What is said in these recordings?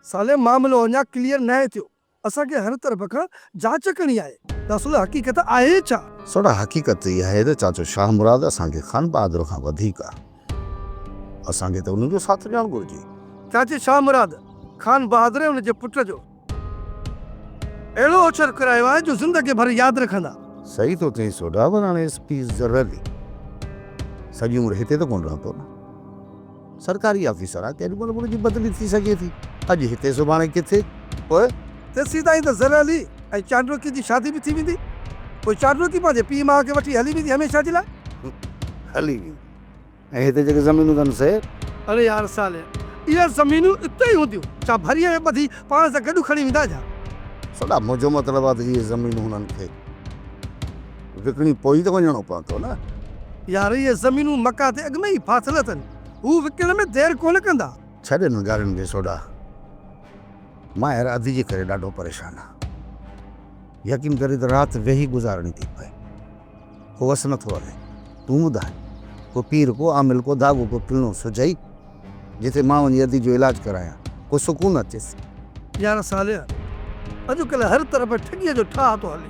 صالح معاملو اڃا ڪليئر ناهي ٿيو. اسان کي هر طرف کان جاچ ڪرڻي آهي ته اصل حقيقت آهي ڇا؟ سوڍا حقيقت اها آهي ته چاچو شاهه مراد اسان کي خان بهادر کان وڌيڪ آهي. اسان کي ته ان جو ساٿ ڏيڻ گهرجي. چاچي شاهه مراد، خان بهادر ۽ ان جي پٽ جو اهڙو اوڇر ڪرايو آهي جو زندگي ڀر ياد رکندا. صحيح ٿو چئين سوڍا پر هاڻي ايس پي زرعي سڄي عمر هتي ته ڪونه رهندو نه. سرڪاري آفيسر آ ڪيڏي مهل به ان جي بدلي ٿي سگهي ٿي. اڄ هتي سڀاڻي ڪٿي. پوء؟ تيسين تائين ته زر علي ۽ چانڊوڪي جي شادي به ٿي ويندي. پوء چانڊوڪي پنهنجي پيء ماء کي وٺي هلي ويندي هميشه جي لاء. هلي ويندي. ۽ هتي جيڪي زمينون اٿن سي؟ اڙي يار صالح! اهي زمينون اتي ئي هونديون. ڇا ڀريء ۾ ٻڌي پاڻ سان گڏ کڻي ويندا ڇا؟ سڏا منهنجو مطلب آ ته اهي زمينون هنن کي وڪڻي پوء ئي ته وڃڻو پوندو نه. يار اهي زمينون مڪا تي اڳ ۾ ئي ڦاٿل اٿن. هو وڪڻڻ ۾ دير ڪونه ڪندا. ڇڏ انهن ڳالهين کي سوڍا. مان يار ادي جي ڪري ڏاڍو پريشان آهيان. يقين ڪرين ته رات ويهي گذارڻي ٿي پئي. ڪو وس نٿو هلي. تون ٻڌاء، ڪو پير، ڪو عامل، ڪو ڌاڳو، ڪو ڦلڻو سجهئي، جتي مان وڃي ادي جو علاج ڪرايان، ڪو سڪون اچيس. يار صالح، اڄڪلهه هر طرف ٺڳيء جو ٺاهه ٿو هلي.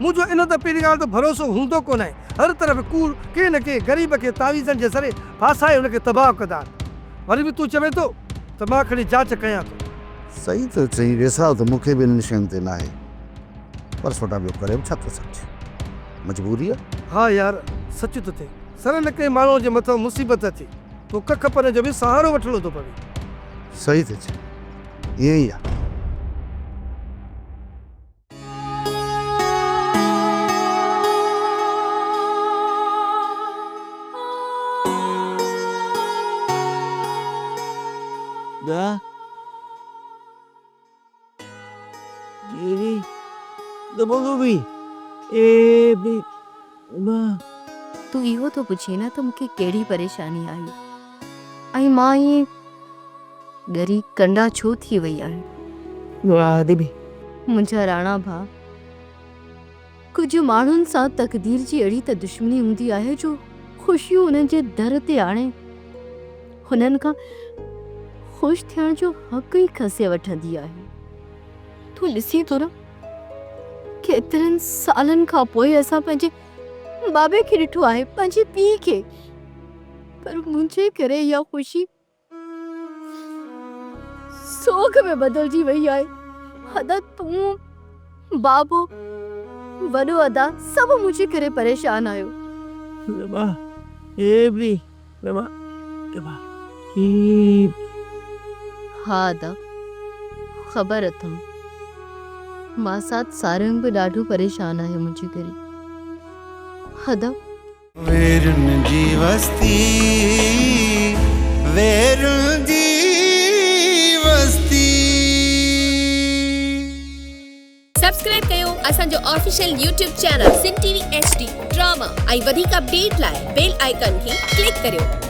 منهنجو ان تي پهرين ڳالهه ته ڀروسو هوندو ڪونهي. هر طرف ڪوڙ، ڪنهن نه ڪنهن غريب کي تعويذن جي ذريعي ڦاسائي هن کي تباهه ڪندا آهن. وري به تون چوين ٿو ته مان کڻي جاچ ڪيان ٿو. صحيح ٿو چئين، ويساهه ته مون کي به انهن شين تي ناهي. پر سوڍا ٻيو ڪري به ڇا ٿو سگهجي؟ مجبوري آ. ها يار سچ ٿو چئين. سر نه ڪنهن ماڻهوء جي مٿان مصيبت اچي پوء ڪک پن جو به سهارو وٺڻو ٿو پوي. صحيح ٿو چئين. ائين ئي آ. ڳا. جيري دٻو بي اي بي با. تون اهو ٿو پڇين نه ته مون کي ڪهڙي پريشاني آهي ۽ مان ائين ڳري ڪنڊا ڇو ٿي وئي آهيان؟ منهنجا راڻا ڀاء، ڪجهه ماڻهن سان تقدير جي اهڙي ته دشمني هوندي آهي جو خوشيون انهن جي در تي آڻي هنن کان خوش ٿيڻ جو حق ئي کسي وٺندي آهي. تون ڏسين ٿو نه ڪيترن سالن کان پوء اسان پنهنجي بابي کي ڏٺو آهي، پنهنجي پيء کي، پر منهنجي ڪري اها خوشي سوڳ ۾ بدلجي وئي آهي. ادا تون، بابو، وڏو ادا سڀ منهنجي ڪري پريشان آهيو. ربا اي بي ربا ربا اي. ها ادا خبر اٿم. ماسات سارنگ به ڏاڍو پريشان آهي منهنجي ڪري. ادا. ويرن جي وستي ويرن جي وستي. سبسڪرائب ڪيو اسان جو official YouTube channel Sindh T V H D drama ۽ وڌيڪ اپڊيٽ لاء بيل آئيڪان کي ڪلڪ ڪريو.